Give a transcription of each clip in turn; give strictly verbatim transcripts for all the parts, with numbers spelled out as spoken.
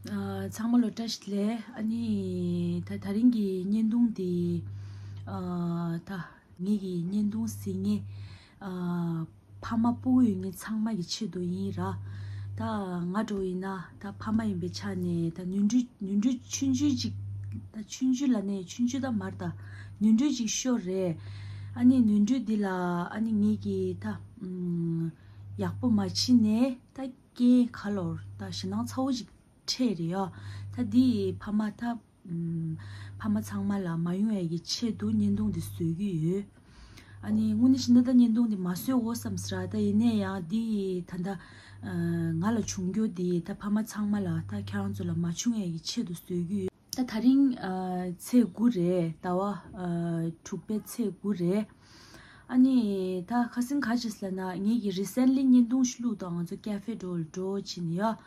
ཨ། ཚང་མ་ལ་བཀྲ་ཤིས་བདེ་ལེགས། ཨ་ནི་ད་དེ་རིང་གི་བརྙན་ཐུང་འདི། ཨ། ད་ངེད་ཀྱི་བརྙན་ཐུང་གཟིགས་མཁན། ཨ། ཕ་མ་སྤུ་གུ་ཡོད་མཁན་ཚང་མ་གི་ཆེད་དུ་ཡིན་ར། ད་ང་འདྲ་བོ་ཡིན་ན་ད་ཕ་མ་ཡིན་པའི་ཆ་ནས་ད་ནོར་འཁྲུལ་ནོར་འཁྲུལ་ཆུང་ཆུང་ཅིག་ད་ཆུང་ཆུང་ལབ་ནས་ཆུང་ཆུང་ད་མ་རེད། ད་ནོར་འཁྲུལ་ཅིག་ཤོར་རེད། ཨ་ནི་ནོར་འཁྲུལ་འདི་ལ་ཨ་ནི་ངེད་ཀྱིས་ད་ཨམ། ཡག་པོ་མ་བྱས་ནས་ད་རྐྱེན་ག་ལོར་ད་ཞེད་སྣང་ཚ་བོ་ཅིག་འཕྲད་རེད་ཡ། ད་འདི་ཕ་མ་ད་ཨམ། ཕ་མ་ཚང་མ་ལ་མ་ཡོང་ཡ་གི་ཆེད་དུ་བརྙན་ཐུང་འདི་བཟོ་གི་ཡོད། ཨ་ནི་དངོས་གནས་བྱས་ན་ད་བརྙན་ཐུང་འདི་མ་བཟོས་འོ་བསམ་ཟེར་ར། ད་ཡིན་ནའི་ཡང་འདི་ད་ད་ཨ། ང་ལ་བྱུང་རྒྱུ་འདི་ད་ཕ་མ་ཚང་མ་ལ་ད་ཁྱེད་རང་ཚོ་ལ་མ་བྱུང་ཡ་གི་ཆེད་དུ་བཟོ་གི་ཡོད། ད་དེ་རིང་ཨ། ཚེས་དགུ་རེད། ཟླ་བ་ཨ། དྲུག་པའི་ཚེས་དགུ་རེད། ཨ་ནི་ད་ཁ་སང་ག་རེ་བྱས་ལབ་ན་ངེད་ཀྱིས་རི་སེན་ལི་བརྙན་ཐུང་ཞིག་བླུགས་དང་། ང་ཚོ་ཀེ་ཧྥེ་འགྲོ་འགྲོ་བྱས་ནས་ཡ།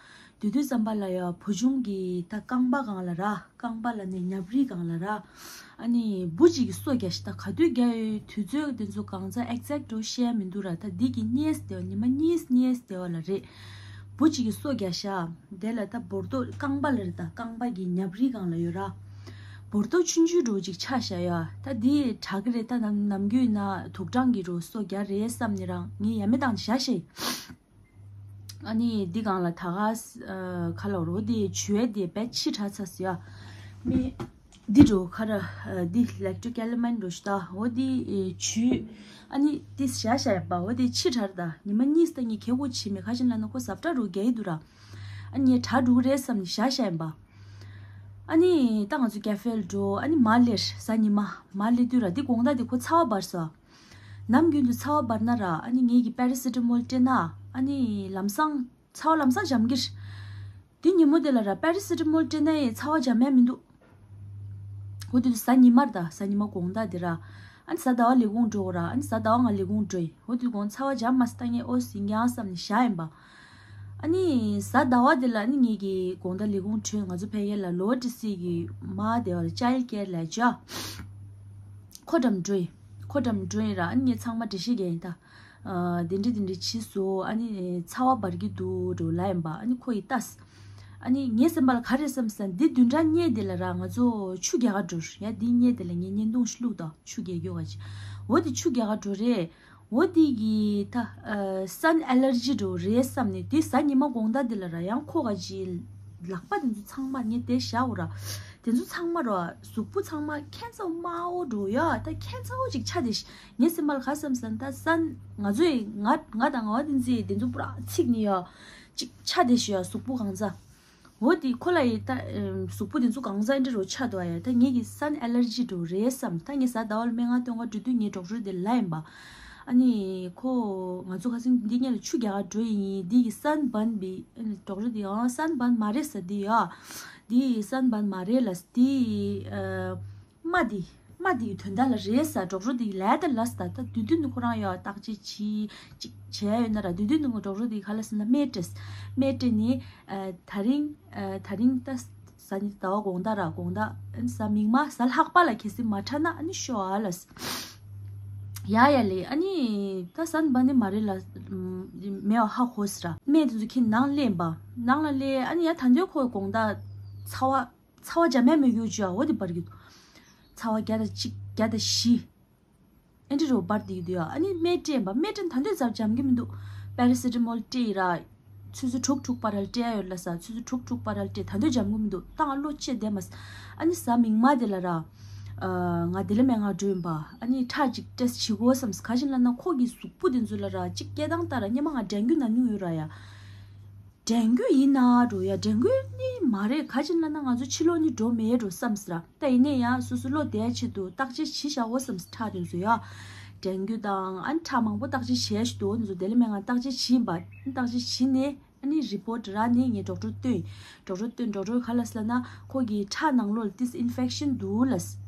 དེ་དུས་ཙམ་པ་ལ་ཡ་བུ་ཆུང་གི་ད་རྐང་པ་སྒང་ལ་ར། རྐང་པ་ལབ་ནས་ཉྭ་རིལ་སྒང་ལ་ར། ཨ་ནི་འབུ་གཅིག་གིས་སོ་བརྒྱབ་ཤག་ད་ག་དུས་བརྒྱབ་ཡོད་དུས་ཚོད་དེ་ཚོ་གང་ཚ་ཨེག་ཛེག་འགྲོ་བཤད་མི་འདུག་ར། ད་འདི་གི་གཉིས་སྡེ་བ་ཉི་མ་གཉིས་གཉིས་སྡེ་བ་ལ་རེད། འབུ་གཅིག་གིས་སོ་བརྒྱབ་ཤག་དེ་ལ་ད་སྦོ་རྡོ་རྐང་པ་ལ་རེད། ད་རྐང་པ་གི་ཉྭ་རིལ་སྒང་ལ་ཡོད་ར། སྦོ་རྡོ་ཆུང་ཆུང་འདྲ་བོ་ཅིག་ཆགས་ཤག་ཡ། ད་འདི་དྲག་གི་རེད། ད་ནམ་ནམ་རྒྱུན་ན་དུག་སྦྲང་གིས་འདྲ་བོ་སོ་བརྒྱབ་རེད་བསམ་ནས་རང་ངས་ཡ་མེད་བཏང་བཞག་ཤག་ཨ་ནི་འདི་སྒང་ལ་ད་ག་ཨ། ག་ལབ་རོ། དེ་བྱུས་དེ་བས་ཕྱི་དྲགས་ཚར་སོང་ཡ། མི་འདི་འདྲ་བོ་ག་ར་ཨ། འདི་ལེག་ཊོ་ཀེ་ལ་མན་འདྲ་བོ་ཞིག་ད། འོ་འདི་ཨེ། བྱུས་ཨ་ནི་འདི་བཞག་བཞག་ཡ་པ། འོ་འདི་ཕྱི་དྲགས་རེད། ད་ཉི་མ་གཉིས་ད་ངས་གད་ཁུག་བྱས་མེད། ག་རེ་བྱས་ནས་ལབ་ན་ཁོ་ཟབ་དྲགས་འདྲ་བོ་རྒྱག་གི་འདུག་ར། ཨ་ནི་ངས་དྲག་འགྲོ་གི་རེད་བསམ་ནས་བཞག་བཞག་ཡིན་པ། ཨ་ནི་ད་ང་ཚོ་ཀེ་ཧྥེ་ལ་འགྲོ། ཨ་ནི་མར་སླེབས། གཟའ་ཉི་མ་མར་སླེབས་དུས་ར། འདི་དགོང་དག་འདི་ཁོ་ཚ་བ་འབར་སོང་། ནམ་རྒྱུན་དུ་ཚ་བ་འབར་ན་ར། ཨ་ནི་ངེད་ཀྱིས་པེ་ར་སི་ཊ་མོལ་སྤྲད་ན། ཨ་ནི་ལམ་སང་ཚ་བ་ལམ་སང་འཇམ་གྱི་རེད། དེ་ཉིན་མོ་དེ་ལ་ར་པེ་ར་སི་ཊ་མོལ་སྤྲད་ན་ཡང་ཚ་བ་འཇམ་ཡ་མི་འདུག་འོ་དེ་དུས་གཟའ་ཉི་མ་རེད། ད་གཟའ་ཉི་མ་དགོང་དག་དེ་ར། ཨ་ནི་གཟའ་ཟླ་བ་ལས་ཁུངས་འགྲོ་དགོས་ར། ཨ་ནི་གཟའ་ཟླ་བ་ང་ལས་ཁུངས་འགྲོ་ཡིན། འོ་དེ་དུས་དགོང་ཚ་བ་འཇམ་མ་སོང་། ད་ངས་ཨོ་ཟིན་ཀྱང་བསམ་ནས་བཞག་ཡིན་པ། ཨ་ནི་གཟའ་ཟླ་བ་དེ་ལ་ཨ་ནི་ངེད་ཀྱིས་དགོང་དག་ལས་ཁུངས་གྲོལ། ང་ཚོ་ཕ་གི་ལ་ལོ་ཊི་སི་གི་མ་དེ་བ་ལ་ཅའི་ལྡ་ཀེར་ལབ་ཅོ། ཁོ་འགྲམ་འགྲོ་ཡིན། ཁོ་འགྲམ་འགྲོ་ཡིན་ར། ཨ་ནི་ངས་ཚང་མ་འགྲེལ་བཤད་རྒྱག་ཡིན་ད། ཨ། དེ་འདྲ་དེ་འདྲ་བྱས་སོང་། ཨ་ནི་ཚ་བ་འབར་གྱི་འདུག་འགྲོ་ལབ་ཡིན་པ། ཨ་ནི་ཁོ་ཡིས་ལྟས། ཨ་ནི་ངའི་སེམས་པ་ལ་ག་རེ་བསམ་སོང་། འདི་བདུན་ཕྲག་གཉིས་དེ་ལ་ར་ང་ཚོ་ཆུ་རྒྱག་ག་འགྲོ་ཡ། འདི་གཉིས་དེ་ལ་ངས་བརྙན་ཐུང་ཞིག་བླུགས་དང་། ཆུ་རྒྱག་རྒྱུ་ག་ཅིག་འོ་དེ་ཆུ་རྒྱག་ག་འགྲོ་རེད། འོ་དེ་གི་ད་ཨ། སན་ཨེ་ལར་ཇི་འདྲ་བོ་རེད་བསམ་ནས། དེ་གཟའ་ཉི་མ་དགོང་དག་དེ་ལ་ར་ཡང་ཁོ་ག་ཅིག་ལག་པ་དེ་ཚོ་ཚང་མ་ངས་དེ་བཞག་འོ་ར། དེ་ཚོ་ཚང་མ་ར་གཟུགས་པོ་ཚང་མ་ཁྱེད་ཚོ་དམར་པོ་འགྲོ་ཡ། ད་ཁྱེད་ཚོ་ཅིག་ཆ་དེ་ཤི། ངའི་སེམས་པ་ལ་ག་བསམ་སོང་། ད་སན་ང་ཚོས་ང་ང་དང་ང་བ་དེ་ཚོས་དེ་ཚོ་པུ་ར་ཚིག་ནི་ཡ་ཅིག་ཆ་དེ་ཤི་ཡ། གཟུགས་པོ་གང་ཚ། འོ་དེ་ཁོ་ལ་ཡི་ད་ཨེམ། གཟུགས་པོ་དེ་ཚོ་གང་ཚ་འདྲ་བོ་ཆགས་འདུག་ཨ་ཡ། ད་ངེད་ཀྱི་སན་ཨེ་ལར་ཇི་འདྲ་བོ་རེད་བསམ། ད་ངས་གཟའ་ཟླ་བ་ལ་སྨན་ཁང་སྟོན་ག་འགྲོ་དུས་ངའི་ཌོག་ཊར་དེ་ལབ་ཡིན་པ། ཨ་ནི་ཁོ་ང་ཚོ་ཁ་སང་འདི་སྔོན་ལ་ཆུ་རྒྱག་ག་འགྲོ་ཡིན། འདི་ཡི་སན་བན་བི་ཨ་ནི་ཌོག་ཊར་དེ་ཡང་སན་བན་མ་རེད་ཟེར། འདི་ཡ་འདི་ཡི་སན་བན་མ་རེད་ལབ། འདི་ཨ། རྨ་འདི་རྨ་འདི་ཡི་དོན་དག་ལ་རེད་ཟེར། ཌོག་ཊར་འདི་ལབ་ད་ལབ་ཟེར། ད་དེ་དུས་ནི་ཁོ་རང་ཡ་བརྟག་དཔྱད་བྱེད་ཅིག་བྱས་ཡོད་ན་ར། དེ་དུས་ནི་ང་ཌོག་ཊར་འདི་ག་ལབ་ཟེར་ན་སྨན་སྤྲད། སྨན་སྤྲད་ནི་ཨ། ད་རིང་ཨ། ད་རིང་ད་གཟའ་ཉི་ཟླ་བ་དགོང་དག་ར། དགོང་དག་ཨ་ནི་གཟའ་མིག་དམར་གཟའ་ལྷག་པ་ལ་གལ་སྲིད་མ་དྲག་ན་ཨ་ནི་ཤོག་ཨ་ལབ། ཡ་ཡ་ལེ། ཨ་ནི་ད་སན་བན་ནི་མ་རེད་ལབ། མེད་པ་ཧ་གོ་ཟེར་ར། སྨན་དེ་ཚོ་ཁྱེར་ནང་སླེབས་པ། ནང་ལ་སླེབས། ཨ་ནི་ཡ་ད་འདོད་ཁོ་དགོང་དག་ཚ་བ་ཚ་བ་འཇམ་ཡ་མི་དགོས་བྱུང་ཨ། འོ་དེ་འབར་གྱི་འདུག་ཚ་བ་བརྒྱ་དང་གཅིག་བརྒྱ་དང་བཞི། ཨེ་འདྲ་རུ་འབར་བསྡད་ཀྱི་འདུག་ཡ། ཨ་ནི་སྨན་སྤྲད་པ། སྨན་སྤྲད་ད་དུང་ཙམ་འཇམ་གྱི་མི་འདུག་པེ་ར་སི་ཊ་མོལ་སྤྲད་ཡིན་ར། ཆུ་ཚོད་དྲུག་དྲུག་བར་ལ་སྤྲད་ཡ་ཡོད་ལབ་ས། ཆུ་ཚོད་དྲུག་དྲུག་བར་ལ་སྤྲད། ད་དུང་འཇམ་གྱི་མི་འདུག་ད་ང་བློ་ཕྱིར་བསྡད་མ་སོང་། ཨ་ནི་གཟའ་མིག་དམར་དེ་ལ་ར། ཨ། ང་ལྡི་ལི་སྨན་ཁང་འགྲོ་ཡིན་པ། ཨ་ནི་ཁྲག་ཅིག་ཊེ་སི་ཊི་བྱེད་དགོས་བསམ་སོང་། ག་ཅི་ལབ་ན་ཁོ་གི་གཟུགས་པོ་དེ་ཚོ་ལ་ར་ཅིག་སྐད་གདངས་ལྟར་ར་སྔོན་མ་ང་ཌེང་གུ་ན་མྱོང་ཡོད་ར་ཡ། ཌེང་གུ་ཡིན་ན་འགྲོ་ཡ། ཌེང་གུ་ནི་མ་རེད། ག་ཅི་ལབ་ན་ང་ཚོ་ཕྱི་ལོགས་ནི་འགྲོ་མེད་འགྲོ་བསམ་སོང་ར། ད་ཡིན་ནའི་ཡང་སོ་སོ་བློ་བདེ་ཆེད་དུ་བརྟག་དཔྱད་བྱེད་བཞག་འོ་བསམ་སོང་། ཁྲག་དེ་ཚོ་ཡ། ཌེང་གུ་དང་ཨ་ནི་ཁྲག་མང་པོ་བརྟག་དཔྱད་བྱས་ཤི་འདུག་འདི་ཚོ་ལྡི་ལི་སྨན་ཁང་བརྟག་དཔྱད་བྱས་ཡིན་པ། བརྟག་དཔྱད་བྱས་ནས་ཨ་ནི་རི་པོ་ཊི་རག་ནས་ངས་ཌོག་ཊར་སྟོན། ཌོག་ཊར་སྟོན། ཌོག་ཊར་ག་ལབ་སོང་ལབ་ན་ཁོ་གི་ཁྲག་ནང་ལོགས་ལ་ཏིས་ཨིན་ཕེག་ཤན་འདུག་ལབ་སོང་།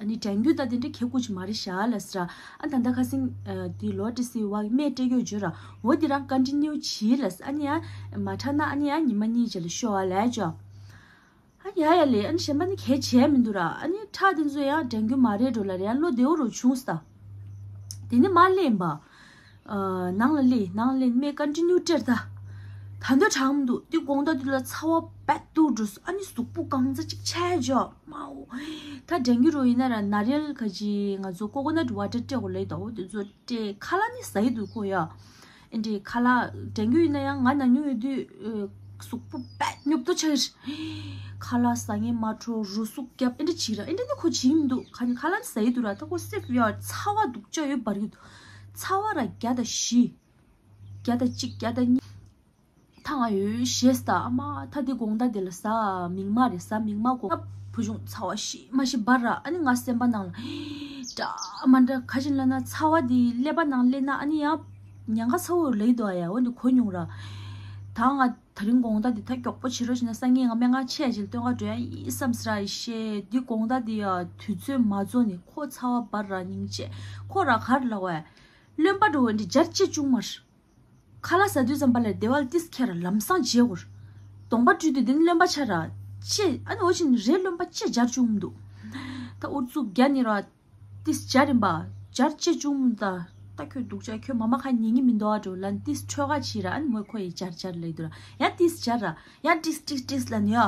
ཨ་ནི་ཌེང་གུ་ད་དེ་འདྲ་གལ་དགོས་ཅིག་མ་རེད་ཤག་ལབ་སོང་ར། ཨ་ད་ལྟ་ཁ་སང་ཨ། དེ་ལོ་ཊི་སི་བ་གི་སྨན་སྤྲད་ཡོད་བརྗོད་ར། འོ་དེ་རང་ཀོན་ཊི་ནིའུ་བྱེད་ལབ་སོང་། ཨ་ནི་ཡང་མ་དྲག་ན་ཨ་ནི་ཡང་ཉི་མ་གཉིས་རྗེས་ལ་ཤོག་ཨ་ལབ་བྱས། ཨ་ཡ་ཡ་ལེ། ཨ་ནི་གཞན་པ་ནི་གལ་ཆེ་མི་འདུག་ར། ཨ་ནི་ཁྲག་དེ་ཚོ་ཡང་ཌེང་གུ་མ་རེད་འགྲོ་ལབ་རེད། ཡང་བློ་བདེ་བོ་རུ་བྱུང་སོང་། དེ་ནས་མར་སླེབས་པ། ཨ། ནང་ལ་སླེབས། ནང་ལ་སླེབས་སྨན་ཀོན་ཊི་ནིའུ་སྤྲད། ད་ ད་འདོད་གྲང་མི་འདུག་དེ་དགོང་དག་དེ་ལ་ཚ་བ་རྦད་དུ་འགྲོ་སོང་། ཨ་ནི་གཟུགས་པོ་གང་ཚ་གཅིག་ཆགས་འཇོག་མའོ། ད་ཌེང་གི་རོ་ཡིན་ན་ར་ན་རིལ་ཁ་ཅིག་ང་ཚོ་ཀོ་ཀོ་ནཊ་ཝ་ཊར་སྤྲད་དགོས་ལབ་ཡོད་ད། འོ་དེ་ཚོ་སྤྲད། ཁ་ལག་ནི་ཟ་ཡི་འདུག་ཁོ་ཡ། ཨེ་འདྲའི་ཁ་ལག་ཌེང་གི་ཡིན་ན་ཡང་ང་ན་མྱོང་ཡོད་དུས་ཨ་གཟུགས་པོ་རྦད་ཉོབ་ཏོ་ཆགས་ཀྱི་རེད། ཁ་ལག་ཟ་ངེས་མ་འཕྲོ་རུ་ཟུག་རྒྱབ་ཨེ་འདྲ་བྱེད་ར། ཨེ་འདྲ་ནི་ཁོ་བྱེད་ཀྱི་མི་འདུག་ཁ་ནི་ཁ་ལག་ནི་ཟ་ཡི་འདུག་ར། ད་ཁོ་སེབ་ཡ་ཚ་བ་སྡུག་ཅག་ཡོད་འབར་གྱི་འདུག་ཚ་བ་ར་བརྒྱ་དང་བཞི། བརྒྱ་དང་གཅིག་བརྒྱ་དང་གཉིས། ཐང་ཨ་ཡོད་ཞེས་ད་ཨ་མ་ད་འདི་དགོང་དག་འདི་ལ་ཟ་མིག་མ་རེད། ཟ་མིག་མ་དགོང་ད་བུ་ཆུང་ཚ་བ་ཤི་མ་ཤི་འབར་ར། ཨ་ནི་ང་སེམས་པ་ནང་ལ་འདྲ་མ་འདྲ་ག་ཅིག་ལབ་ན་ཚ་བ་འདི་ཀླད་པ་ནང་སླེབས་ན་ཨ་ནི་ཡང་ཉེན་ཁ་ཚ་བོ་ལེགས་འདུག་ཨ་ཡ། འོ་འདི་གོ་མྱོང་ར། ད་ང་དེ་རིང་དགོང་དག་འདི་ད་མགྱོགས་པོ་བྱེད་རོགས་བྱེད་ན་སང་ཉིན་ང་སྨན་ཁང་ཆེ་ཡ་ཅིག་ལ་སྟོན་ག་འགྲོ་ཡ་ཡིན་བསམ་སྲ་ཡི་ཤེས། འདི་དགོང་དག་འདི་ཡ་དུས་ཚོད་མ་རྫོགས་ནས་ཁོ་ཚ་བ་འབར་ར་སྙིང་རྗེ། ཁོ་ར་ག་རེ་ལབ་བས། རློན་པ་འགྲོ་འདི་འབྱར་བཅད་བཅུག་མར། ཁ་ལག་ཟ་དུས་ཙམ་པ་ལ་སྡེ་བ་ལ་ཏིས་ཁྱེར་ར་ལམ་སང་བརྗེ་འོར། གདོང་པ་བཀྲུས་དུས་དེ་ནི་རློན་པ་ཆགས་ར། ཅེ་ཨ་ནི་འོ་ཅིན་རེ་རློན་པ་ཅེ་འབྱར་བཅུག་མི་འདུག་ད་ཨུ་ཚུགས་རྒྱ་ནི་ར་ཏིས་འབྱར་རིམ་པ་འབྱར་ཅེ་བཅུག་མི་འདུག་ད་ད་ཁྱོད་སྡུག་ཅག་ཁྱོད་མ་མ་ཁ་ཉན་གི་མི་འདུག་ཨ་འགྲོ་ལན་ཏིས་ཁྲོས་ཁ་ཆི་ར། ཨ་ནི་མོས་ཁོ་ཡི་འབྱར་འབྱར་ལེ་འདུག་ར། ཡང་ཏིས་འབྱར་ར་ཡང་ཏིས་ཏིས་ཏིས་ལ་ནི་ཡ།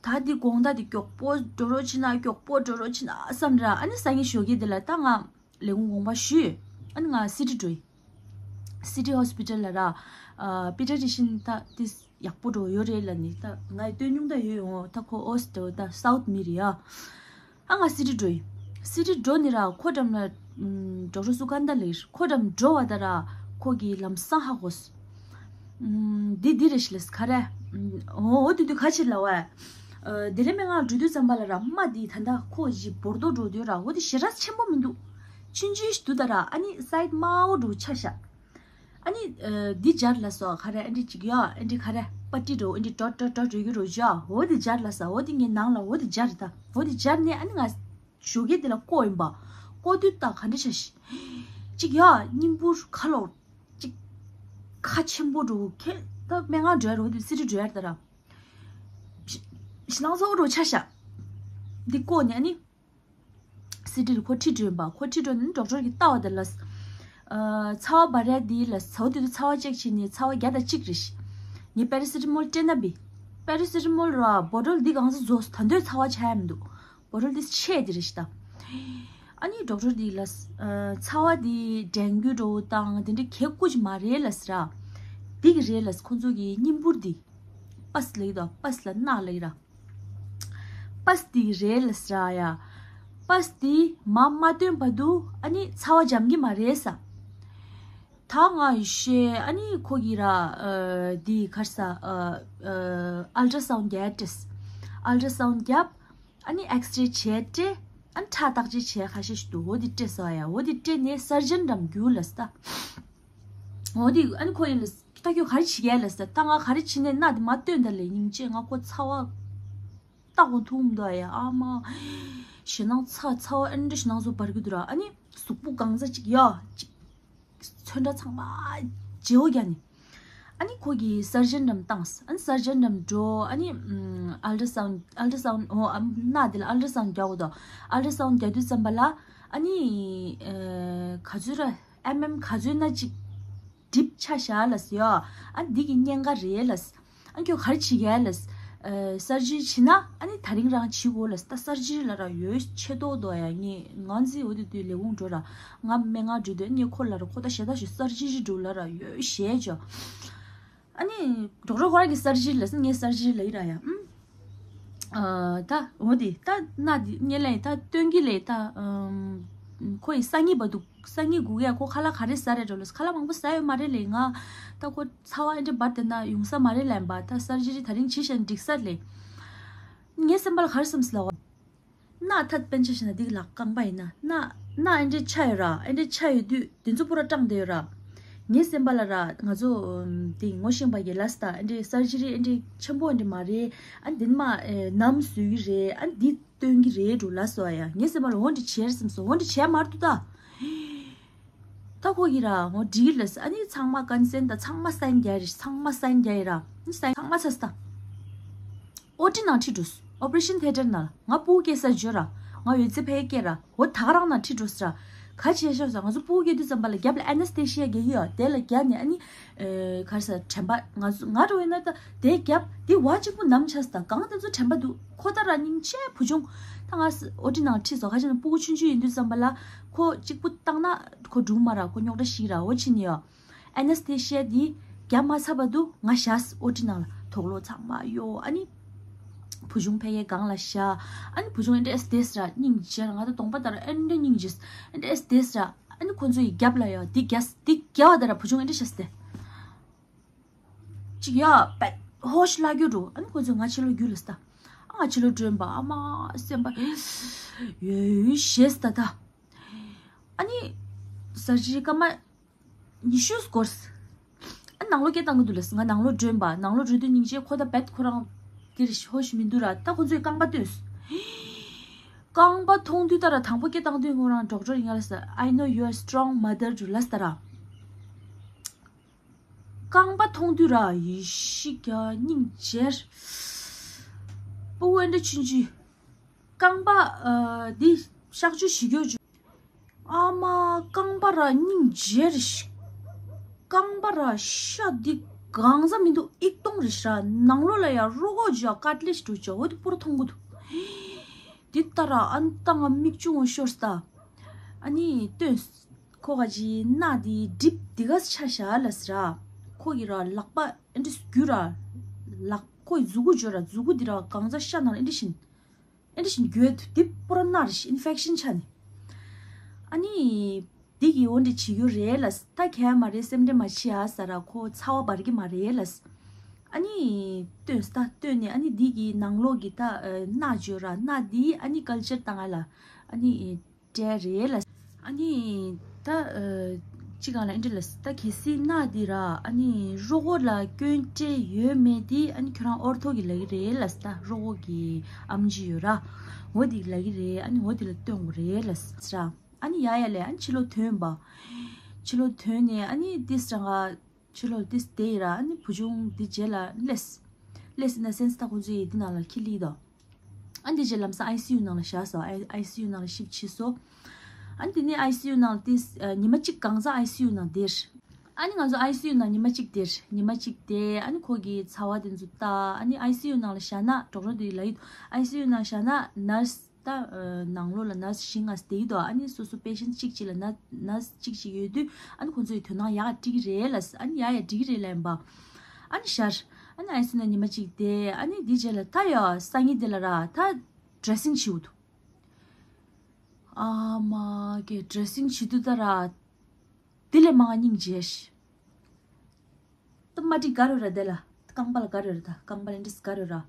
ད་འདི་དགོང་དག་འདི་མགྱོགས་པོ་འགྲོ་རོགས་བྱེད་ན་མགྱོགས་པོ་འགྲོ་རོགས་བྱེད་ན་བསམ་ར། ཨ་ནི་སང་ཉིན་ཞོགས་ཀས་འདི་ལ་ད་ང་ལས་ཁུངས་དགོངས་པ་ཞུས། ཨ་ནི་ང་སི་ཊི་འགྲོ་ཡི། སི་ཊི་ཧོ་སི་པི་ཊལ་ལ་ར། ཨ་པི་ཌི་ཡ་ཊི་ཤན་ད་ཏིས་ཡག་པོ་འགྲོ་ཡོད་རེད་ལབ་ནི། ད་ང་ཡི་སྟོན་མྱོང་ད་ཡོད་ཡོང་། ད་ཁོ་ཨོ་སི་ཊི་ད་སའུ་ཐི་མི་རེད་ཡ། ཨ་ང་སི་ཊི་འགྲོ་ཡི། སི་ཊི་འགྲོ་ནི་ར་ཁོ་འགྲམ་ལ་ཨམ་ཌོག་ཊར་སུ་ཀན་ད་ལེར་ཁོ་འགྲམ་འགྲོ་བ་ད་ར་ཁོ་གི་ལམ་སང་ཧ་གོ་སོང་། ཨམ་འདི་འདི་རེད་ཤི་ལས་ག་རེ། ཨམ་འོ་འོ་དུ་དུ་ག་ཕྱིར་ལ་བས། ཨ་དེ་རིང་སྨན་ཁང་འགྲོ་དུས་ཙམ་པ་ལ་ར་རྨ་འདི་ད་ལྟ་ཁོ་གི་འབུར་དོ་འགྲོ་དུས་ར་འོ་དེ་ཞེ་དྲག་ཆེན་པོ་མི་འདུག་ཆུང་ཆུང་ཞིག་འདུག་ད་ར། ཨ་ནི་སའི་ཌི་དམར་པོ་འདྲ་བོ་ཆགས་ཤག་ཨ་ནི་ཨ་འདི་འབྱར་ལ་སོ་ག་རེ། ཨ་འདི་ཅིག་ཡ་ཨ་འདི་ག་རེ་པ་ཏི་འདྲ་བོ་ཨ་འདི་ཏོ་ཏོ་ཏོ་འགྲོ་གི་འདྲ་བོ་ཅིག་འོ་དེ་འབྱར་ལ་སོ། འོ་དེ་ངའི་ནང་ལ་འོ་དེ་འབྱར། ད་འོ་དེ་འབྱར་ནས་ཨ་ནི་ང་ཞོགས་ཀས་དེ་ལ་བསྐོར་ཡིན་པ། བསྐོར་དུས་ད་ག་འདྲ་ཆགས་ཤི། ཅིག་ཡ་སྙིང་པོ་ག་ལོག་ཅིག་ཁ་ཆེན་པོ་འདྲ་བོ། ཁྱེད་ད་སྨན་ཁང་འགྲོ་ཡ་རོ་དེ་སི་ཊི་འགྲོ་ཡ་ད་ར། ཞེ་སྣང་ཚ་བོ་འདྲ་བོ་ཆགས་ཤག་འདི་བསྐོར་ནས་ཨ་ནི། སི་ཊི་ལ་ཁོ་ཁྲིད་འགྲོ་ཡིན་པ། ཁོ་ཁྲིད་འགྲོ་ནས་ཌོག་ཊར་གྱིས་ལྟ་བ་དེ་ལ། ཨ་ཚ་བ་འབར་ཡ་འདི་ལ་ཚ་བ་དེ་དུས་ཚ་བ་ཅེག་བྱས་ནས་ཚ་བ་བརྒྱ་དང་གཅིག་རེད་ཤི། ངས་པེ་ར་སི་ཊ་མོལ་སྤྲད་ན་བི། པེ་ར་སི་ཊ་མོལ་ར་བོ་ཊལ་འདི་གང་ས་རྫོགས་སོང་། ད་དུང་ཚ་བ་ཆགས་ཡ་མི་འདུག་བོ་ཊལ་འདི་ཆེ་དེ་རེད་ཤི་ད། ཨ་ནི་ཌོག་ཊར་འདི་ལ་ཨ་ཚ་བ་འདི་ཌེང་གུ་འདྲ་བོ་དང་དེ་འདྲ་གེགས་ཀུ་ཅིག་མ་རེད་ལབ་ཟེར་ར། འདི་གི་རེད་ལབ་ཟེར། ཁོང་ཚོ་གི་སྙིང་པོ་འདི་པས་ལབ་ཀྱི་འདུག་པས་ལ་རྣག་ལབ་ཀྱི་ར། པས་འདི་རེད་ལབ་ཟེར་ཡ། པས་འདི་མ་མ་བཏོན་བར་དུ་ཨ་ནི་ཚ་བ་འཇམ་གྱི་མ་རེད་ས། ད་ང་ཡི་ཤེས། ཨ་ནི་ཁོ་གི་ར་ཨ་འདི་ག་རེ་ཟ། ཨ་ཨ་ཨལ་ཊྲ་སའུན་རྒྱག་སྤྲད། ཨལ་ཊྲ་སའུན་རྒྱབ། ཨ་ནི་ཨེགས་རེ་བྱས་སྤྲད། ཨ་ནི་ཁྲག་བརྟག་དཔྱད་བྱས་ཁ་ཤས་ཤིག་འདུག་འོ་འདི་སྤྲད་ས་ཡ། འོ་འདི་སྤྲད་ནས་སར་ཇན་འགྲམ་རྒྱུགས་ལབ་ས། འོ་འདི་ཨ་ནི་ཁོ་ཡིན་ལབ་ས། ད་ཁྱོད་ག་རེ་བྱེད་ཀྱི་ཡ་ལབ་ས། ད་ང་ག་རེ་བྱེད་ནས་རྣག་འདི་མ་བཏོན་ད་ལས་སྙིང་རྗེ། ང་ཁོ་ཚ་བ་ལྟ་དགོས་ཐུག་མི་འདུག་ཨ་ཡ། ཨ་མ་ཞེ་སྣང་ཚ་ཚ་བ་ཨ་འདྲ་ཞེ་སྣང་ཚོ་འབར་གི་འདུག་ར། ཨ་ནི་གཟུགས་པོ་གང་ཚ་ཅིག་ཡ་ཅིག་ཚོན་ཁྲ་ཚང་མ་བརྗེ་བོ་རྒྱག་ནས། ཨ་ནི་ཁོ་གིས་སར་ཇན་འགྲམ་བཏང་། ཨ་ནི་སར་ཇན་འགྲམ་འགྲོ། ཨ་ནི་ཨམ་ཨལ་ཊྲ་སའུན་ཨལ་ཊྲ་སའུན་འོ་ཨམ་རྣག་འདི་ལ་ཨལ་ཊྲ་སའུན་རྒྱག་དགོས་དོ། ཨལ་ཊྲ་སའུན་རྒྱག་དུས་ཙམ་པ་ལ་ཨ་ནི་ཨ་ག་ཚོད་ར་ཨེམ་ཨེམ་ག་ཚོད་ན་ཅིག་གྲིབ་ཆགས་ཤག་ལབ་ས་ཡ། ཨ་འདི་གི་གཉན་ཁ་རེད་ལབ་ས། ཨ་ཁྱོད་ག་རེ་བྱེད་ཀྱི་ཡ་ལབ་ས། ཨ་སར་ཇི་རི་བྱེད་ན་ཨ་ནི་ད་རིང་རང་བྱེད་དགོས་ལབ་ས། ད་སར་ཇི་རི་ལ་ར་ཡོད་ཆེ་ཏོག་ཏོ་ཡ། ངས་ང་ཚོའི་འོ་དེ་དུས་ལས་ཁུངས་འགྲོ་ར། ང་སྨན་ཁང་འགྲོ་དུས་ངས་ཁོ་ལ་ར་ཁོ་ད་ཞེ་ད་ཞུ་སར་ཇི་རི་འགྲོ་ལ་ར་ཡོད་ཞེས་བྱ། ཨ་ནི་ཌོག་ཊར་ཁོ་རང་གི་སར་ཇི་རི་ལབ་ས། ངས་སར་ཇི་རི་ལབ་ཡི་ར་ཡ། ཨུམ། ཨ་ད་འོ་དེ་ད་རྣག་འདི་ངས་ལབ་ཡི། ད་སྟོན་གྱི་ལས་ད་ཨུམ། ཁོ་ཡི་སང་ཉིན་བར་དུ་སང་ཉིན་སྒུག་ཡ། ཁོ་ཁ་ལག་ག་རེ་ཟ་རེད་འགྲོ་ལབ་ས། ཁ་ལག་མང་པོ་ཟ་ཡོད་མ་རེད་ལབ་ཡི། ང་ད་ཁོ་ཚ་བ་ཨེ་འདྲ་འབར་བསྡད་ན་ཡོང་ས་མ་རེད་ལབ་ཡིན་པ། ད་སར་ཇི་རི་ད་རིང་བྱས་ཤག་འགྲིག་ས་རེད་ལབ་ཡི། ངའི་སེམས་པ་ལ་ག་རེ་བསམ་སོང་ལབ་པ། རྣག་ཐད་དཔེ་ཆ་བཞག་ན་འདི་ལག་རྐང་པ་ཡིན་ན་རྣག་རྣག་ཨེ་འདྲས་ཆགས་ཡོད་ར། ཨེ་འདྲས་ཆགས་ཡོད་དུས་དེ་ཚོ་པུ་ར་སྐྲངས་བསྡད་ཡོད་ར། ངའི་སེམས་པ་ལ་ར་ང་ཚོ་ཨམ་དེ་ངོ་ཤེས་པ་གི་ལབ་ས། ད་ཨེ་འདྲས་སར་ཇི་རི་ཨེ་འདྲས་ཆེན་པོ་ཨེ་འདྲས་མ་རེད། ཨ་འདི་མ་ཨེ་ནམ་བཟོ་གི་རེད། ཨ་འདི་སྟོན་གི་རེད་འགྲོ་ལབ་སོང་ཡ། ངའི་སེམས་པ་ལ་འོ་འདྲས་བྱས་རེད་བསམ་སོང་། འོ་འདྲས་བྱས་མ་རེད་འདུག་ད། ད་ཁོ་གིས་ར་འོ་འགྲིག་ལབ་ས། ཨ་ནི་ཚང་མ་ཀོན་སེན་ད་ཚང་མ་སའིན་རྒྱག་རེད། ཚང་མ་སའིན་རྒྱག་ཡི་ར། ཨ་ནི་སའིན་ཚང་མ་ཚར་ས། ད་ཨོ་ཊི་ནང་ཁྲིད་འགྲོ་སོང་། ཨོ་པ་རེ་ཤན་ཐེ་ཊར་ནང་ལ། ང་ཕྲུ་གུ་སྐྱེ་ས་འཇོག་ར། ང་ཡོད་ཚད་ཕ་གིར་སྐྱེ་ར། འོ་ད་ག་རང་ནང་ཁྲིད་འགྲོ་སོང་ར། ག་བྱས་ཤོག་ཟེར། ང་ཚོ་སྤུ་གུ་སྐྱེ་དུས་ཙམ་པ་ལ་རྒྱབ་ལ་ཨེ་ན་སི་ཐེ་ཤི་ཡ་རྒྱག་གི་ཡོད། དེ་ལ་རྒྱབ་ནས་ཨ་ནི་ཨེ་ག་རེ་ཟེར། དྲན་པ་ང་ཚོ་ང་འདྲ་བོ་ཡིན་ན་ད་དེ་རྒྱབ་དེ་བ་གཅིག་པུ་ནམ་ཆགས་སོང་། ད་གང་དེ་ཚོ་དྲན་པ་འདུག་ཁོ་ད་ར་སྙིང་རྗེ་བུ་ཆུང་། ད་ང་ཨོ་ཊི་ནང་ཁྲིད་སོང་། ག་བྱས་ན་སྤུ་གུ་ཆུང་ཆུང་ཡིན་དུས་ཙམ་པ་ལ་ཁོ་གཅིག་པུ་བཏང་ན་ཁོ་འགྲིག་མ་ར། ཁོ་རྙོག་དྲ་ཞིག་ར། འོ་ཕྱིན་ནས་ཡོད། ཨེ་ན་སི་ཐེ་ཤི་ཡ་འདི་རྒྱབ་མ་ཚར་བར་དུ་ང་བཞག་ཨོ་ཊི་ནང་ལ། དོག་ལོ་ཚང་མ་གཡོག་ཨ་ནི་བུ་ཆུང་ཕ་གིའི་སྒང་ལ་བཞག་ཨ་ནི་བུ་ཆུང་ཨེ་འདྲས་བསྡད་ཟེར། སྙིང་རྗེ་ར། ང་ད་གདོང་པ་ལྟར་ཨེ་འདྲས་སྙིང་རྗེ། ཨེ་འདྲས་བསྡད་ཟེར། ཨ་ནི་ཁོ་ཚོ་ཡི་རྒྱབ་ལ་ཡོད། འདི་རྒྱབ་འདི་རྒྱབ་བ་ལྟར་བུ་ཆུང་ཨེ་འདྲས་བཞག་སྟེ། ཅིག་ཡ་པད་ཧོ་ཤི་ལ་རྒྱུ་འགྲོ། ཨ་ནི་ཁོ་ཚོས་ང་ཕྱི་ལོགས་རྒྱུགས་ལ་ཟེར། ཨ་ང་ཕྱི་ལོགས་བྲོས་པ། ཨ་མ་སེམས་པ་ཡོད་ཞེས་ད་ད། ཨ་ནི་ཟར་ཇི་སྐར་མ་ཉི་ཤུ་འགོར། ཨ་ནང་ལོགས་སྐད་བཏང་གི་འདུག་ལ་ཟེར། ང་ནང་ལོགས་བྲོས་པ། ནང་ལོགས་བྲོས་དུས་སྙིང་རྗེ། ཁོ་ད་བད་ཁོ་རང་དེར་ཧོ་ཤི་མི་འདུག་ར། ད་ཁོ་ཚོས་རྐང་པ་བཏོན། རྐང་པ་མཐོང་དུས་ད་ར་དང་པོ་སྐད་བཏང་དུས་ཁོ་རང་ཌོག་ཊར་ཡིན་ང་ལ་ཟེར། I know you are strong mother འགྲོ་ལ་ཟེར་ར། རྐང་པ་མཐོང་དུས་ར་ཡེ་ཤི་ཀྱ་སྙིང་རྗེ། སྤུ་གུ་ཨེ་འདྲ་ཆུང་ཆུང་། རྐང་པ་ཨ་འདི་གཤག་བཅོས་བྱེད་རྒྱུ་བྱུང་། ཨ་མ་རྐང་པ་ར་སྙིང་རྗེ། རྐང་པ་ར་ཤ་འདི་གང་ཟ་མི་འདུག་ཨིག་སྟོང་རེད་ཤག་ནང་ལོགས་ལ་ཡ་རོ་གོ་ཇ་ཀ་ཊི་ལེ་ཊི་འགྲོ་ཇ་འོ་དེ་པུ་ར་མཐོང་གི་འདུག་འདི་ལྟ་ར་ཨ་ནི་ད་ང་མིག་ཆུ་ངོ་ཤོར་སྟ། ཨ་ནི་སྟོན། ཁོ་ག་ཅི་སྣ་འདི་གྲིབ་འདི་ག་ཆ་བཞག་ལ་ཟེར་ར། ཁོ་གི་ར་ལག་པ་ཨེ་འདྲ་སྒྱུར་ར། ལག་ཁོའི་མཛུ་གུ་འཇོར་ར། མཛུ་གུ་འདི་ར་གང་ཚ་ཤ་ནང་ཨེ་འདྲ་བཞིན། ཨེ་འདྲ་བཞིན་འགྱོད་འདི་པུ་ར་ན་ར་ཤི་ཨིན་ཕེག་ཤན་ཆ་ནི། ཨ་ནི་འདི་གི་འོ་འདྲ་བྱེད་རྒྱུ་རེད་ལ་ད་གས་མ་རེད། སེམས་ཁྲལ་མ་བྱེད་ཨ་ཟེར་ར། ཁོ་ཚ་བ་འབར་གི་མ་རེད་ལ། ཨ་ནི་སྟོན་ད་སྟོན་ནས་ཨ་ནི་འདི་གི་ནང་ལོགས་གི་ད་སྣ་འཇོར་ར། སྣ་འདི་ཨ་ནི་ཀལ་ཅར་བཏང་ཨ་ལ། ཨ་ནི་སྤྲད་རེད་ལ། ཨ་ནི་ད་ཅི་གང་ལ་ཨེ་འདྲ་ལ་ད་གལ་སྲིད་སྣ་འདི་ར་ཨ་ནི་རོ་གོ་ལ་སྐྱོན་སྤྲད་ཡོད་མེད་འདི་ཨ་ནི་ཁྱོད་རང་ཨོར་ཐོ་གི་ལ་གི་རེད་ལ། ད་རོ་གོ་གི་ཨམ་ཆི་ཡོད་ར། འོ་འདི་ལ་གི་རེད། ཨ་ནི་འོ་འདི་ལ་སྟོན་དགོས་རེད་ལ་ཟེར། ཨ་ནི་ཡ་ཡ་ལས་ཨ་ནི་ཕྱི་ལོགས་ཐོན་པ། ཕྱི་ལོགས་ཐོན་ནས་ཨ་ནི་ཏིས་རང་ག་ཕྱི་ལོགས་ཏིས་དེ་ཡི་ར་ཨ་ནི་བུ་ཆུང་འདི་རྗེས་ལ་སླེབས། སླེབས་ཟིན་ན་སེམས་ད་ཁོ་ཚོ་ཡི་འདི་ནང་ལ་ཁྱི་ལི་དོ། ཨ་འདི་རྗེས་ལམ་སང་ཨའི་སི་ཡུ་ནང་ལ་བཞག་སོ། ཨའི་ཨའི་སི་ཡུ་ནང་ལ་ཤིབ་ཕྱིན་སོ། ཨ་འདི་ནས་ཨའི་སི་ཡུ་ནང་ལ་ཏིས་ཉི་མ་གཅིག་གང་ཚང་ཨའི་སི་ཡུ་ནང་བསྡད། ཨ་ནི་ང་ཚོ་ཨའི་སི་ཡུ་ནང་ཉི་མ་གཅིག་བསྡད། ཉི་མ་གཅིག་བསྡད། ཨ་ནི་ཁོ་གི་ཚ་བ་དེ་ཚོ་ལྟ། ཨ་ནི་ཨའི་སི་ཡུ་ནང་ལ་བཞག་ན་ཌོག་ཊར་དེ་ལ་ཡིད། ཨའི་སི་ཡུ་ནང་བཞག་ན་ནར་སི། ད་ནང་ལོགས་ལ་ནར་སི་བཞི་ལྔ་བསྡད་ཀྱི་འདུག་ཨ་ནི་སོ་སོ་པེ་ཤན་གཅིག་གཅིག་ལ་ནར་ནར་སི་གཅིག་གཅིག་ཡོད་དུས་ཨ་ནི་ཁོང་ཚོ་ཡི་དོ་སྣང་ཡག་འགྲིག་གི་རེད་ལ། ཨ་ནི་ཡག་ཡག་འགྲིག་གི་རེད་ལ་ཡིན་པ། ཨ་ནི་ཤར། ཨ་ནི་ཨའི་སི་ཡུ་ནང་ཉི་མ་གཅིག་བསྡད། ཨ་ནི་འདི་རྗེས་ལ་ད་ཡ་སང་ཉིན་དེ་ལ་ར་ད་ཌི་རེ་སིང་བྱེད་འུ་འདུག་ཨ་མ་གི་ཌི་རེ་སིང་བྱེད་དུས་ད་ར། དེ་ལས་མང་སྙིང་རྗེ་ཤི། ད་མ་ཏི་ག་རེ་ར་དེ་ལ། རྐང་པ་ལ་ག་རེ་ར་ད་རྐང་པ་ལ་འདྲིས་ག་རེ་ར།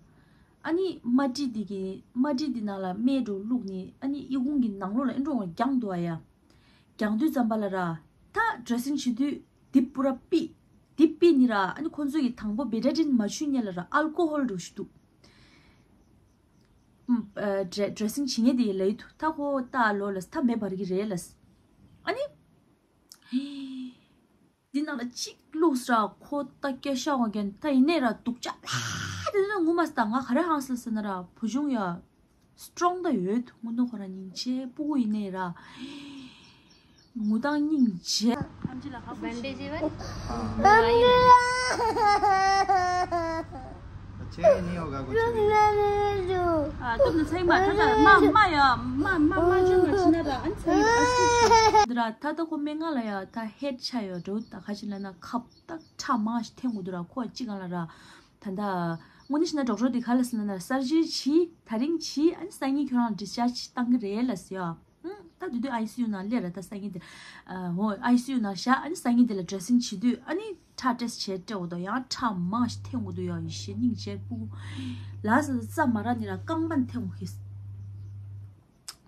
ཨ་ནི་མ་ཏི་དེ་གི་མ་ཏི་དེ་ནང་ལ་སྨན་འགྲོ་བླུགས་ནི་ཨ་ནི་ཨི་ཁུང་གི་ནང་ལོགས་ལ་ཨེ་འགྲོ་བ་རྒྱང་འདུག་ཨ་ཡ། རྒྱང་དུས་ཙམ་པ་ལ་ར། ད་ཌི་རེ་སིང་བྱེད་དུས་དེ་པུ་ར་པི། དེ་པི་ནི་ར་ཨ་ནི་ཁོང་ཚོ་གི་དང་པོ་བེ་ཊ་ཌིན་མ་བྱུང་ཉེ་ལ་ར་ཨལ་ཀོ་ཧོལ་འགྲོ་ཞུ་འདུག་ཨ་ཌི་རེ་ཌི་རེ་སིང་བྱེད་ཉེ་དེ་ཡི་ལ་ཡི་དུ་ད་ཁོ་ད་ལོ་ལ་ད་མེ་འབར་གི་རེད་ལ། ཨ་ནི། འདི་ནང་ལ་གཅིག་བླུགས་ར་ཁོ་ད་སྐད་ཤ་འོང་མཁན་ད་ཡིན་ནའི་ར་སྡུག་ཅག་ལ། དེ་ནས་ངུ་མ་སྟ་ང་ག་རེ་ཧང་སལ་ཟེར་ན་ར་བུ་ཆུང་ཡ་སི་ཊོང་ད་ཡོད་དུ་ངུ་ནོ་ཁོ་ར་སྙིང་རྗེ་སྤུ་གུ་ཡིན་ནའི་ར་ངུ་དང་སྙིང་རྗེ། ཁྱེད་ནི་ཡོ་ག་གོ་ཆེ་བས། ཨ་སྟོབས་ནི་ཚེག་མ་ད་ད་མ་མ་ཡ་མ་མ་མ་ཅུང་མ་ཅི་ན་ད་ཨན་ཚེག་ཡོད་ཨ་སུ་ཆེ་འདི་ར་ད་ད་ཁོ་མེ་ང་ལ་ཡ་ད་ཧེད་ཆ་ཡོད་འགྲོ་ད་ཁ་ཅིག་ལ་ན་ཁབ་ད་ཁྲ་མང་ཞིག་འཐེན་འུ་འདུག་ར་ཁོ་ཅི་གང་ལ་ར་ད་ད་དངོས་གནས་ཤི་ན་ཌོག་ཊར་དེ་ག་ལ་སི་ན་ན་སར་ཇི་རི་བྱི་ད་རིང་བྱི་ཨན་སང་ཉིན་ཁྱོད་རང་ཌིས་ཅཱར་ཇི་བཏང་གི་རེད་ལ་སི་ཡ། ཨང་། ད་དུས་དུས་ཨའི་སི་ཡུ་ནང་སླེབས་ར་ད་སང་ཉིན་དེ། ཨ་ཧོ་ཨའི་སི་ཡུ་ནང་བཞག་ཨ་ནི་སང་ཉིན་དེ་ལ་ཌི་རེ་སིང་བྱེད་དུས་ཨ་ནི་ཁྲག་ཊེ་སི་བྱས་སྤྲད་འོ་དོ་ཡང་ཁྲག་མང་ཞིག་འཐེན་འོ་དོ་ཡོ་ཡི་ཤེས་སྙིང་རྗེ་སྤུ་གུ། ལ་ས་ས་མ་ར་ནི་ར་རྐང་པ་འཐེན་འོ་ཤེས།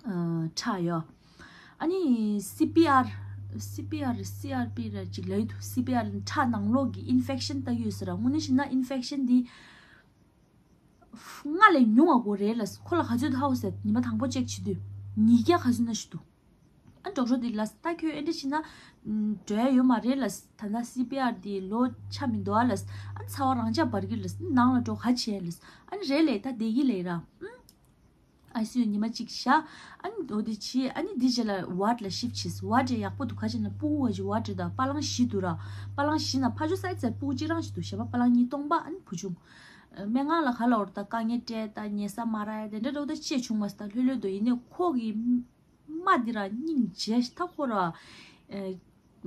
ཨ་ཁྲག་ཡོ། ཨ་ནི་སི་པི་ཨར། སི་པི་ཨར་སི་ཨར་པི་ར་ཅིག་ལ་ཡོད་དུ་སི་པི་ཨར་ཁྲག་ནང་ལོགས་ཀྱི་ཨིན་ཕེག་ཤན་ལྟ་ཡོད་ཟེར་ར་དངོས་གནས་བཤད་ན་ཨིན་ཕེག་ཤན་འདི། སྔ་ལས་ཉུང་བ་དགོས་རེད་ལ། ཁོ་ལ་ག་ཚོད་ཧའོ་ཟེར་ཉི་མ་དང་པོ་ཅེག་བྱེད་དུས་ཉིས་བརྒྱ་ག་ཚོད་ན་ཞུ་འདུག་ཨ་ཌོག་ཊར་དེ་ལ་ད་ཁྱོད་ཨེ་འདྲ་བྱེད་ན་འགྲོ་ཡ་ཡོད་མ་རེད་ལ། ད་ལྟ་སི་པི་ཨར་དེ་ལོ་ཆ་མི་འདུག་ཨ་ལ། ཨ་ཚ་བ་རང་འཇགས་འབར་གི་ལ། ནང་ལ་འགྲོ་ག་བྱེད་ལ། ཨ་ནི་རེད་ལས་ད་བསྡད་ཀྱི་ལས་ར། ཨ་ ཨའི་སི་ཡུ་ཉི་མ་གཅིག་བཞག་ཨ་ནི་འོ་དེ་བྱས། ཨ་ནི་འདི་རྗེས་ལ་ཝར་ཌི་ལ་ཤིཕ་ཊི་བྱས། ཝར་ཌི་ཡག་པོ་འདུག་ག་ཅི་ན་ཕྲུ་གུ་བ་ཅིག་ཝར་ཌི་དང་པ་ལང་བཞི་འདུག་ར། པ་ལང་བཞི་ན་ཕ་ཇོ་སའི་ཌི་ཕྲུ་གུ་གཅིག་རང་ཞིག་འདུག་གཞན་པ་པ་ལང་གཉིས་སྟོང་པ། ཨ་ནི་བུ་ཆུང་། སྨན་ཁང་ལ་ག་ལ་འོར་ད་དཀའ་ངལ་སྤྲད་ད་ཉལ་ས་མ་རག་ཡ་དེ་འདྲ་འདྲ་བོ་ད་ཅི་བྱུང་མ་སོང་། ད་ལྷོད་ལྷོད་འདུག་ཡིན་ནའི་ཁོ་གི་རྨ་འདི་ར་སྙིང་རྗེ་ད་ཁོ་ར།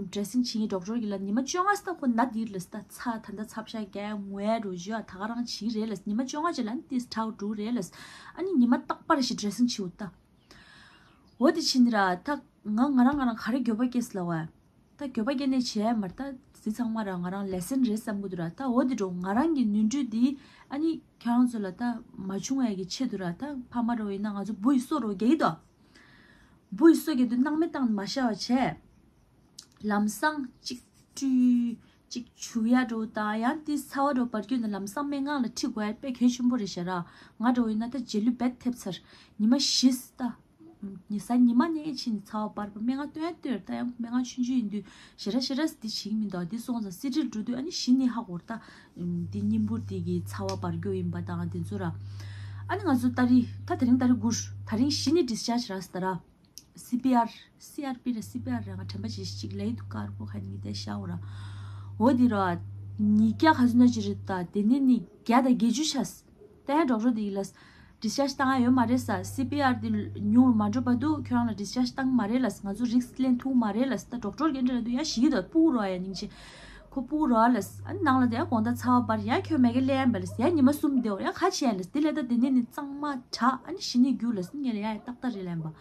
ཌི་རེ་སིང་བྱེད་མཁན་ཌོག་ཊར་གྱིས་ལ་ཉི་མ་བཅོ་ལྔ་ཙམ་ཁོ་ན་འདིར་ལ་ད་ཚ་ད་ད་ཚབ་ཤ་རྒྱག་ངོས་རུ་བཞི་ད་ག་རང་བྱེད་རེད་ལ། ཉི་མ་བཅོ་ལྔ་ཅིག་ལ་ནི་ཏིས་དྲག་འགྲོ་རེད་ལ། ཨ་ནི་ཉི་མ་རྟག་པར་ཞིག་ཌི་རེ་སིང་བྱེད་འུ་ད། འོ་དེ་ཕྱིན་ར་ད་ང་ང་རང་ང་རང་ག་རེ་འགྱོད་པ་སྐྱེས་ལ་བ། ད་འགྱོད་པ་སྐྱེ་ནས་བྱས་མར་ད་ཟི་ཚང་མ་ར་ང་རང་ལེ་སན་རེད་བསམ་གི་འདུག་ར། ད་འོ་དེ་འགྲོ་ང་རང་གི་ནོར་འཁྲུལ་འདི་ཨ་ནི་ཁྱེད་རང་ཚོ་ལ་ད་མ་བྱུང་བའི་གི་ཆེད་དུ་ར། ད་ཕ་མ་རོ་ཡིན་ན་ང་ཚོ་བུ་ཡི་སོ་རོ་རྒྱག་གི་འདུག་བུ་ཡི་སོ་རྒྱག་དུས་སྣང་མེད་བཏང་མ་བཞག་པ་བྱས། ལམ་སང་གཅིག་བཀྲུས་གཅིག་བྱུག་ཡ་འགྲོ་དང་ཡང་དེ་ཚ་བ་འགྲོ་བར་རྒྱུད་ནས་ལམ་སང་སྨན་ཁང་ལ་ཁྲིད་དགོས་ཡ་དཔེ་གལ་ཆེན་པོ་རེད་ཤག་ར། ང་འགྲོ་ཡིན་ན་ད་རྗེས་ལུས་རྦད་ཐེབས་ཚར། ཉི་མ་བཞི་ད། ཉི་གཟའ་ཉི་མ་ནས་ཕྱིན་ཚ་བ་འབར་བ་སྨན་ཁང་སྟོན་ཡ་སྟོན་ད་ཡང་སྨན་ཁང་ཆུང་ཆུང་ཡིན་དུས་ཞེ་དྲག་ཞེ་དྲག་འདི་བྱེད་ཀྱི་མི་འདུག་འདི་སོང་ཙང་སི་ཊིར་འགྲོ་དུས་ཨ་ནི་གཞི་ནས་ཧ་གོ་ར་ད། འདི་སྙིང་པོ་འདི་གི་ཚ་བ་འབར་རྒྱུ་ཡིན་པ་དང་དེ་ཚོ་ར། ཨ་ནི་ང་ཚོ་ཏ་རིག་ད་དེ་རིང་ཏ་རིག་དགུ་ད་རིང་གཞི་ནས་ཌིས་ཅར་ཇི་རག་སོང་ད་ར། སི་པི་ཨར། སི་ཨར་པི་རེད། སི་པི་ཨར་རེད། ང་དྲན་པ་བརྗེད་ཤག་ཅིག་ལའི་དུ་དཀར་པོ་ཁ་ནི་དེ་ཤ་འོ་ར། འོ་དེ་ར། ཉིས་བརྒྱ་ག་ཚོད་ན་ཅི་རེད་ད། དེ་ནས་ནི་བརྒྱ་དང་བརྒྱད་ཅུ་ཆགས། ད་ཡང་ཌོག་ཊར་དེ་ཡིན་ལ། ཌིས་ཅར་ཇི་བཏང་ཡ་ཡོད་མ་རེད་ས། སི་པི་ཨར་དེ་ཉུང་རུ་མ་འགྲོ་བར་དུ་ཁྱོད་རང་ལ་ཌིས་ཅར་ཇི་བཏང་མ་རེད་ལ། ང་ཚོ་རིསྐ་ལེན་ཐུབ་མ་རེད་ལ། ད་ཌོག་ཊར་ག་འདྲ་ལ་དུ་ཡ་ཞིག་གི་ད་སྤུ་གུ་རོ་ཡ་སྙིང་རྗེ། ཁོ་སྤུ་གུ་རོ་ལ། ཨ་ནི་ནང་ལ་དེ་ཡ་དགོང་དག་ཚ་བ་འབར་ཡ་ཁྱོད་མེ་གེ་ལེན་པ་ལ་ཡ་ཉི་མ་གསུམ་དེ་འོ་ཡ་ཁ་ཆེ་ཡ་ལ་དེ་ལས་ད་དེ་ནས་ནི་གཙང་མ་དྲག་ཨ་ནི་གཞི་ནས་རྒྱུག་ལ་སི་ཉེ་ལ་ཡ་ཏག་ཏག་རེད་ལན་པ།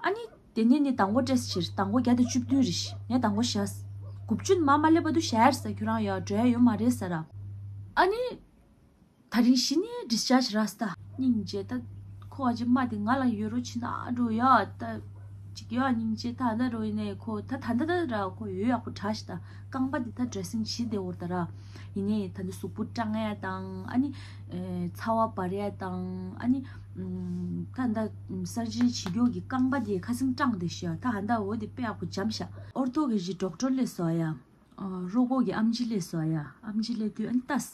ཨ་ནི། དེ་ནས་ནི་མདང་དགོང་སྤྲད་ཕྱིར་མདང་དགོང་བརྒྱ་དང་བཅུ་བདུན་རེད་ཤག་ངས་མདང་དགོང་བཞག་དགུ་བཅུ་མ་མ་སླེབས་བར་དུ་བཞག་ཡར་ས་ཁྱོད་རང་ཡར་འགྲོ་ཡ་ཡོད་མ་རེད་ས་ར། ཨ་ནི། ད་རིང་གཞི་ནས་ཌིས་ཅར་ཇི་རག་ས་ད། སྙིང་རྗེ་ད། ཁོ་བ་ཅི་མ་དེ་ང་ལ་ཡོད་རོ་ཕྱི་ན་འགྲོ་ཡ་ད། ཅིག་ཡོད་སྙིང་རྗེ་ད་ད་རོ་ཡིན་ནས་ཁོ་ད་ད་ད་ད་ར་ཁོ་ཡོད་ཡག་པོ་དྲག་ཤག་ད། རྐང་པ་འདི་ད་ཌི་རེ་སིང་བྱེད་བདེ་བོར་ད་ར། ཡིན་ནའི་ད་འདི་གཟུགས་པོ་སྐྲངས་ཡ་དང་ཨ་ནི། ཚ་བ་འབར་ཡ་དང་ཨ་ནི། ད་ད་སར་ཇི་རི་བྱེད་རྒྱུ་གི་རྐང་པ་འདི་ཁ་སང་སྐྲངས་བསྡད་ཤག་ད་ཧ་ད་འོ་འདི་དཔེ་ཡག་པོ་འཇམ་ཤག་ཨོར་ཐོ་གི་ཞི་ཌོག་ཊར་སླེབས་སོང་ཡ། རོགས་པོ་གི་ཨམ་ཆི་སླེབས་སོང་ཡ། ཨམ་ཆི་སླེབས་དུས་ཨ་ནི་ལྟས།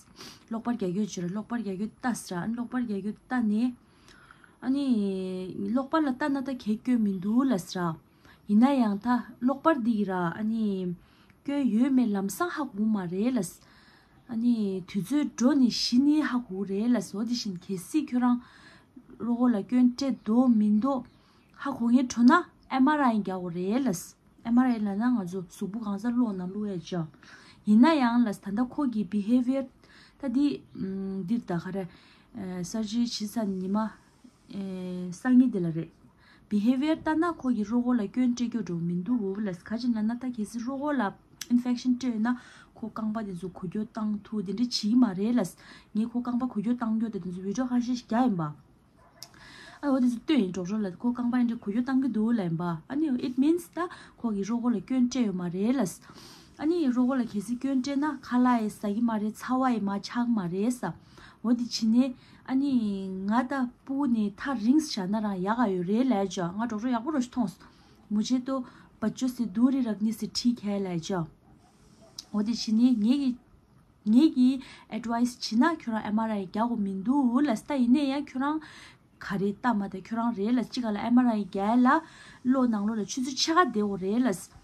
གློག་པར་རྒྱག་རྒྱུ་བྱོས་ར། གློག་པར་རྒྱག་རྒྱུ་ལྟས་ར། ཨ་ནི་གློག་པར་རྒྱག་རྒྱུ་ལྟ་ནས། ཨ་ནི། གློག་པར་ལ་ལྟ་ན་ད་གས་སྐྱོན་མི་འདུག་ལབ་ས་ར། ཡིན་ན་ཡང་ད་གློག་པར་འདི་ཡི་ར་ཨ་ནི། སྐྱོན་ཡོད་མེད་ལམ་སང་ཧ་གོ་མ་རེད་ལབ། ཨ་ནི་དུས་ཚོད་འགྲོ་ནས་གཞི་ནས་ཧ་གོ་རེད་ལབ་སོ། དེ་བཞིན་གལ་སྲིད་ཁྱོད་རང་རོགས་པ་ལ་སྐྱོན་སྤྲད་འདུག་མི་འདུག་ཧ་གོ་མཁན་འགྲོ་ན་ཨེམ་ཨར་ཨའི་རྒྱག་དགོས་རེད་ལབ། ཨེམ་ཨར་ཨའི་ལབ་ན་ང་ཚོ་གཟུགས་པོ་གང་ས་གློག་ནང་བླུག་ཡས་ཅོ། ཡིན་ན་ཡང་ལབ་ད་ལྟ་ཁོ་གི་བི་ཧེ་བི་ཡར་ད་འདི་འདིར་ད་ག་རེ་སར་ཇི་རི་བྱེད་ས་ཉི་མ། ཨེ། སང་ཉིན་དེ་ལ་རེད། བི་ཧེ་བི་ཡར་ལྟ་ན་ཁོ་གི་རོགས་པ་ལ་སྐྱོན་སྤྲད་རྒྱུ་འགྲོ་མི་འདུག་འོ་ལ་ག་ཅི་ན་ན་ད་གལ་སྲིད་རོགས་པ་ལ་ཨིན་ཕེག་ཤན་སྤྲད་ཡོད་ན་ཁོ་རྐང་པ་དེ་ཚོ་འགུལ་སྐྱོད་བཏང་ཐུབ་དེ་འདྲ་བྱེད་ཀྱི་མ་རེད་ལ། ངས་ཁོ་རྐང་པ་འགུལ་སྐྱོད་བཏང་རྒྱུ་དེ་དེ་ཚོ་བི་ཌི་ཡོ་ཁ་ཤས་ཤིག་རྒྱག་ཡིན་པ། ཨ་འོ་དེ་ཚོ་སྟོན་ཡིན་ཌོག་ཊར་ལ་ཁོ་རྐང་པ་འདྲ་འགུལ་སྐྱོད་བཏང་གི་འདུག་ལབ་ཡིན་པ། ཨ་ནི་it means ད་ཁོ་གི་རོགས་པ་ལ་སྐྱོན་སྤྲད་ཡོད་མ་རེད་ལ། ཨ་ནི་རོགས་པ་ལ་གལ་སྲིད་སྐྱོན་སྤྲད་ན་ཁ་ལག་ཡི་ཟ་གི་མ་རེད། ཚ་བ་ཡི་མ་ཆག་མ་རེད་ས། འོ་དེ་བྱས་ནས་ཨ་ནི་ང་ད་སྤུ་གུ་ནས་ཐག་རིང་ས་བཞག་ན་རང་ཡག་ག་ཡོད་རེད་ལབ་ཅོ། ང་ཌོག་ཊར་ཡག་པོ་རོ་ཞིག་མཐོང་སོང་། मुझे तो बच्चों से दूर ही रखने से ठीक है ལབ་ཅོ། འོ་དེ་བྱས་ནས་ངེད་ཀྱི་ངེད་ཀྱི་ཨེ་ཌི་ཝའི་སི་བྱས་ན་ཁྱོད་རང་ཨེམ་ཨར་ཨའི་རྒྱག་དགོས་མི་འདུག་ལབ་ས། ད་ཡིན་ནའི་ཡང་ཁྱོད་རང་ག་རེ་ལྟ་མ་ད་ཁྱོད་རང་རེད་ལབ་ས། གཅིག་ག་ལ་ཨེམ་ཨར་ཨའི་རྒྱག་ཡ་ལ་གློག་ནང་ལོགས་ལ་ཆུ་ཚོད་ཕྱེད་ཀ་བསྡད་དགོས་རེད་ལབ་ས།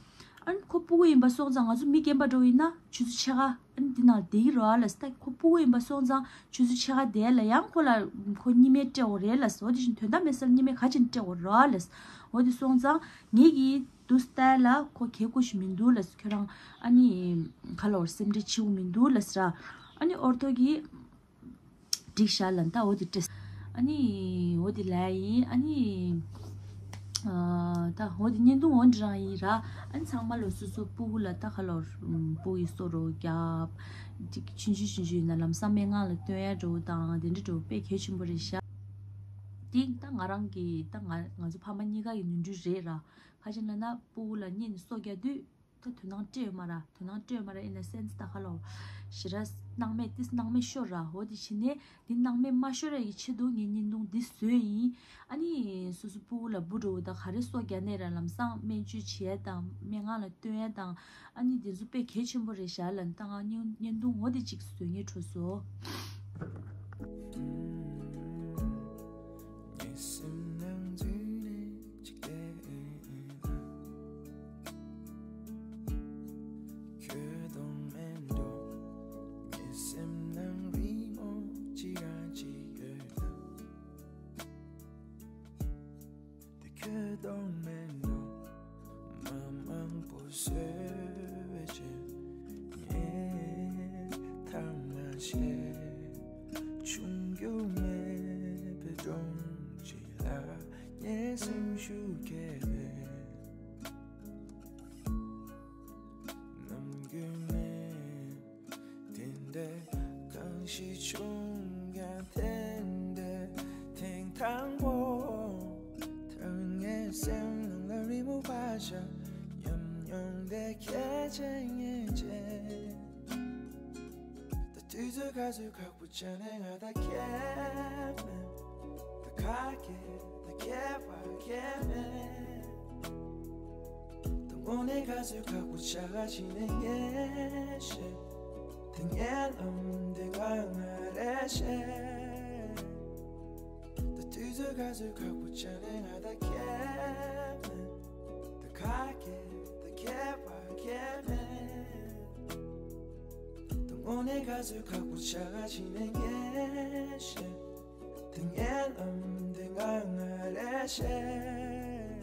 ཨ་ནི་ཁོ་སྤུ་གུ་ཡིན་པ་སོང་ཙང་ང་ཚོ་མི་རྒན་པ་འདྲ་བོ་ཡིན་ན་ཆུ་ཚོད་ཕྱེད་ཀ་ཨ་ནི་འདི་ནང་བསྡད་ཀྱི་རེད་ལབ་ས། ད་ཁོ་སྤུ་གུ་ཡིན་པ་སོང་ཙང་ཆུ་ཚོད་ཕྱེད་ཀ་བསྡད་ལ་ཡང་ཁོ་ལ་ཁོ་གཉིས་མེད་སྤྲད་དགོས་རེད་ལབ་ས། འོ་དེ་བཞིན་དོན་དག་མེད་སར་གཉིས་མེད་ག་ཅིག་སྤྲད་དགོས་རེད་ལབ་ས། འོ་དེ་སོང་ཙང་ངེད་ཀྱིས་དུ་སྟེ་ལ་ཁོ་གལ་དགོས་ཤིག་མི་འདུག་ལབ་ས། ཁྱོད་རང་ཨ་ནི་ག་ལ་བར་སེམས་ཁྲལ་བྱེད་དགོས་མི་འདུག་ལབ་ས་ར། ཨ་ནི་ཨོར་ཐོ་གིས་འགྲིག་ཤག་ལབ་ད་འོ་དེ་སྤྲད། ཨ་ནི་འོ་དེ་ལབ་ཡིན། ཨ་ནི་ཨ་ད་འོ་དེ་བརྙན་ཐུང་འོ་འདི་རང་ཡིན་ར། ཨ་ནི་ཚང་མ་ལོ་སོ་སོ་སྤུ་གུ་ལ་ད་ག་ལ་བར་སྤུ་གུ་ཡི་སོ་རོ་རྒྱབ། ཅིག་ཆུང་ཆུང་ཆུང་ཆུང་ཡིན་ན་ལམ་སང་སྨན་ཁང་ལ་སྟོན་ཡ་འགྲོ་དང་དེ་འདྲ་འགྲོ་དཔེ་གལ་ཆེན་པོ་རེད་ཤག་འདི་ད་ང་རང་གི་ད་ང་ང་ཚོ་ཕ་མ་གཉིས་ཀ་གི་ནོར་འཁྲུལ་རེད་ར། ག་ཅི་ལབ་ན་སྤུ་གུ་ལ་གཉིད་ནས་སོ་རྒྱག་དུས་ད་དོ་སྣང་སྤྲད་ཡོད་མ་ར། དོ་སྣང་སྤྲད་ཡོད་མ་ར་in a sense ད་ག་ལ་བར་ཞེ་དྲག་སྣང་མེད་ཏིས་སྣང་མེད་ཤོར་ར། འོ་དེ་བྱས་ནས་འདི་སྣང་མེད་མ་ཤོར་ཡ་གི་ཆེད་དུ་ངས་བརྙན་ཐུང་འདི་བཟོས་ཡིན། ཨ་ནི་སོ་སོ་སྤུ་གུ་ལ་འབུ་འགྲོ་བ་ད་ག་རེ་སོ་རྒྱག་ནས་ར་ལམ་སང་སྨན་བཅོས་བྱས་དང་སྨན་ཁང་ལ་སྟོན་ཡ་དང་ཨ་ནི་དེ་ཚོ་དཔེ་གལ་ཆེན་པོ་རེད་ཤག་ལབ་ད་ང་བརྙན་བརྙན་ཐུང་འོ་དེ་གཅིག་བཟོས་ངས་འཕྲོ་བཟོ། བཟོད་པའི་ཕྱིར། ངས་ཐ་མ་བྱས། འབྱུང་འགྱུར་མེད་པའི་སྒྲོམ་གཅིག་ལ། ངའི་སེམས་ཤུགས་བསྐྱེད་པའི་ནམ་རྒྱུན་མེད། དེ་འདྲའི་གང་ཞིག་བྱུང་ཀྱང་། དེ་འདྲའི་ཐེངས་དང་པོ། ད་ངའི་སེམས་ནང་ལ་རི་མོ་བཞག། ཉམས་མྱོང་དེ་ཁྱེད་ཅན་ངེས་ཅན། ད་དུས་ཚོད་ག་ཚོད་ཁག་པོ་ཆགས་ནས་ང་ད་ཁྱེད་མེད། ད་ཁ་སྐད་ད་ཁྱེད་པ་ཁྱེད་མེད། ད་དངོས་གནས་ག་ཚོད་ཁག་པོ་ཆགས་ག་ཕྱི་ནས་ངས་ཤེས། ད་ངའི་ལམ་དེ་ང་ང་རེ་ཤེས། ད་དུས་ཚོད་ག་ཚོད་ཁག་པོ་ཆགས་ནས་ང་ད་ཁྱེད་མེད། ད་ཁ་སྐད་ད་ཁྱེད་པ་ཁྱེད་མེད། ད་དངོས་གནས་ག་ཚོད་ཁག་པོ་ཆགས་ག་ཕྱི་ནས་ངས་ཤེས། ད་ངའི་ལམ་དེ་ང་ང་རེ་ཤེས།